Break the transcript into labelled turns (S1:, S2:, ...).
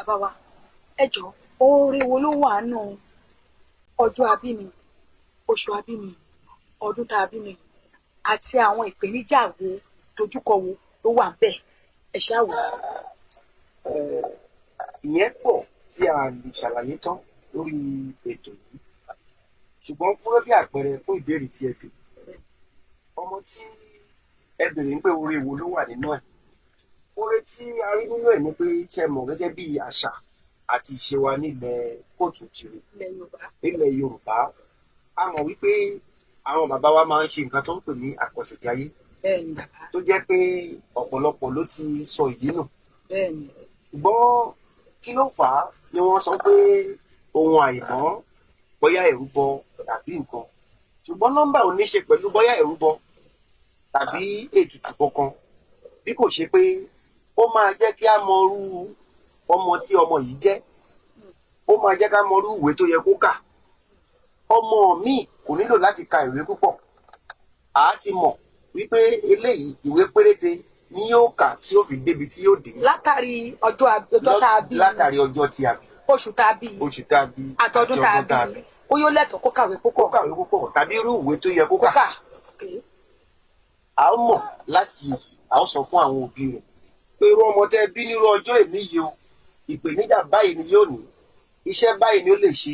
S1: Bàbá wa, ẹ jọ, oore wo ló wà nù ọjọ́ abími, oṣù abími, ọdún tá a bí mi, àti àwọn ìpèníjà wo, dojúkọ wo ló wà ńbẹ̀? Ẹ ṣáà wò.
S2: Ìyẹn pọ̀ tí a lè ṣàlàyé tán lórí ètò yìí, ṣùgbọ́n gẹ́gẹ́ bí àpẹẹrẹ fún ìbéèrè tí ẹ béèrè, ọmọ tí ẹ béèrè ń pé oore wo ló wà nínú ẹ̀, oore tí a rí nínú ẹ̀ ni pé, ṣe mọ̀, gẹ́gẹ́ bí àṣà àti ìṣe wa nílẹ̀ káàárọ̀ oòjíire,
S1: Ilẹ̀ Yorùbá.
S2: Nílẹ̀ Yorùbá, a mọ̀ wípé àwọn bàbá wa máa ń ṣe nǹkan tó ń pè ní àkọsẹ̀jayé,
S1: Bẹ́ẹ̀ ni, bàbá.
S2: tó jẹ́ pé ọ̀pọ̀lọpọ̀ ló ti sọ ìdí nù.
S1: Bẹ́ẹ̀ ni.
S2: Ṣùgbọ́n kí ló fà á ni wọ́n sọ pé ohun àìmọ́, bóyá ìrúbọ tàbí nǹkan, ṣùgbọ́n nọ́mbà ò ní ṣe pẹ̀lú bóyá ìrúbọ tàbí ètùtù kankan, bí kò ṣe pé ó máa jẹ́ kí a mọ irú ọmọ tí ọmọ yìí jẹ́, ó máa jẹ́ ká mọ irú ìwé tó yẹ kó kà. Ọmọ míì kò nílò láti ka ìwé púpọ̀, àá ti mọ̀ wípé eléyìí, ìwé péréte ni yóò kà tí ó fi débi tí yóò dé.
S1: Látàrí ọjọ́ ọjọ́ tá a bí.
S2: Látàrí ọjọ́ tí a bí.
S1: Oṣù tá a bí.
S2: Oṣù tá a bí.
S1: Àtọdún tá a bí, ó yóò lẹ́tọ̀ọ́ kó kàwé
S2: kó
S1: púpọ̀.
S2: Kàwé púpọ̀ tàbí irú ìwé tó yẹ kó
S1: kó
S2: kà.
S1: Kà. Okay.
S2: A ó mọ̀ láti a ó sọ fún àwọn òbí rẹ̀ pé irú ọmọ tẹ́ bí nírú ọjọ́ èmi yìí o, ìpèníjà báyìí ni yóò ní, iṣẹ́ báyìí ni ó lè ṣe.